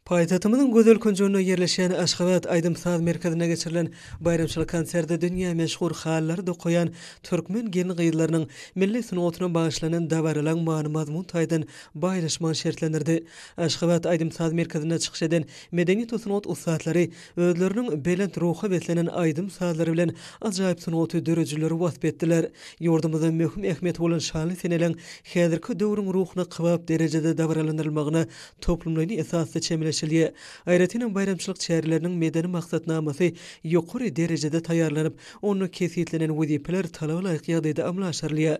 Paýtagtymyzyň gözel künjeginde ýerleşýän Aşgabat aýdym-saz merkezinde geçirilen baýramçylyk konserti dünýä meşhur halylary dokaýan türkmen gelin-gyzlarynyň milli sungatyna bagyşlanan dabaralaryň many-mazmun taýdan baýlaşmagyny şertlendirdi. Aşgabat aýdym-saz merkezinde çykyş eden medeniýet we sungat ussatlary özleriniň belent ruha beslenen aýdym-sazlary bilen ajaýyp sungaty döredijileri wasp etdiler. Ýurdumyzda möhüm ähmiýeti bolan şanly seneleriň häzirki döwrüň ruhuna kybap derejede dabaralandyrylmagyna toplumlaýyn esasda çemeleşilýär. Aýratynam baýramçylyk çäreleriniň medeni maksatnamasy ýokary derejede taýýarlanyp, onda kesgitlenen wezipeler talaba laýyk ýagdaýda amala aşyrylýar.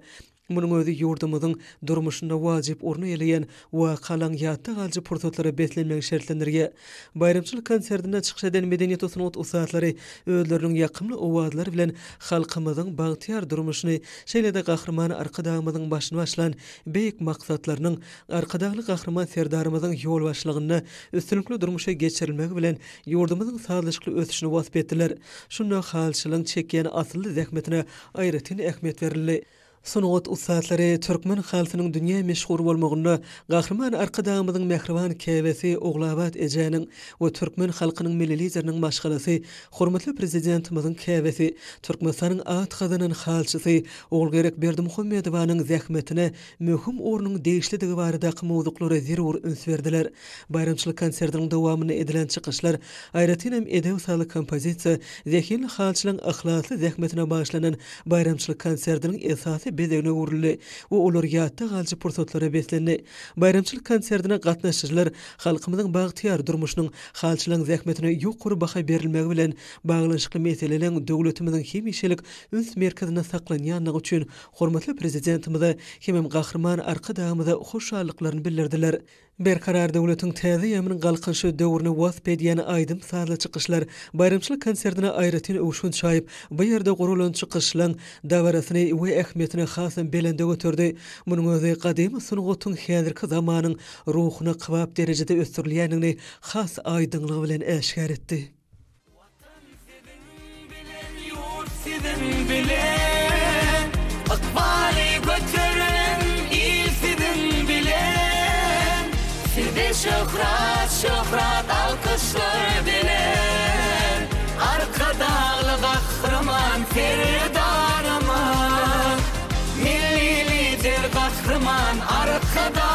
Munuň özi ýurdumyzyň durmuşynda wajyp orun eýeleýän wakalaryň ýatda galyjy pursatlara beslenmegini şertlendirýär. Baýramçylyk konsertinde çykyş eden medeniýet we sungat ussatlary özleriniň ýakymly owazlary bilen halkymyzyň bagtyýar durmuşyny, şeýle-de Gahryman Arkadagymyzyň başyny başlan beýik maksatlarynyň Arkadagly Gahryman Serdarymyzyň ýolbaşçylygynda üstünlikli durmuşa geçirilmegi bilen ýurdumyzyň sazlaşykly ösüşini wasp etdiler. Şunda halyçylaryň çekýän asylly zähmetine aýratyn ähmiýet berildi. Sungat ussatlary türkmen halysynyň dünýä meşhur bolmagynda Gahryman Arkadagymyzyň mähriban käbesi Ogulabat ejäniň we türkmen halkynyň Milli Lideriniň maşgalasy, hormatly Prezidentimiziň käbesi, Türkmenistanyň at gazanan halyçysy Ogulgerek Berdimuhamedowanyň zähmetine möhüm ornuň degişlidigi baradaky mowzuklara zerur üns berdiler. Baýramçylyk konsertiniň dowamynda edilen çykyşlar, aýratynam edebi-sazly kompozisiýa zehinli halyçylaryň yhlasly zähmetine bagyşlanan baýramçylyk konsertiniň esasy bezegine öwrüldi we olar ýatda galyjy pursatlara beslendi. Baýramçylyk konsertine gatnaşyjylar halkymyzyň bagtyýar durmuşynyň halyçylaryň zähmetine ýokary baha berilmegi bilen baglanyşykly meseleleriň döwletimiziň hemişelik üns merkezinde saklanýandygy üçin hormatly Prezidentimize hemem Gahryman Arkadagymyza hoşallyklaryny bildirdiler. Berkarar döwletiň täze eýýamynyň Galkynyşy döwrüni wasp edýän aýdym-sazly çykyşlar baýramçylyk konsertine aýratyn öwüşgin çaýyp, bu ýerde guralan çykyşlaň dabarasyny we ähmiýetini hasam belende göterdi. Munuň özi gadymy sungatyň häzirki zamanyň ruhuna kybap derejede ösdürilýändigini has aýdyňlygy bilen äşgär etdi. Watan siziň bilen, ýurt siziň bilen, Ykbaly göteren il siziň bilen. Size şöhrat, şöhrat alkyşlar bilen, Arkadagly Gahryman Serdarymyz, Milli Lider Gahryman Arkadagymyz.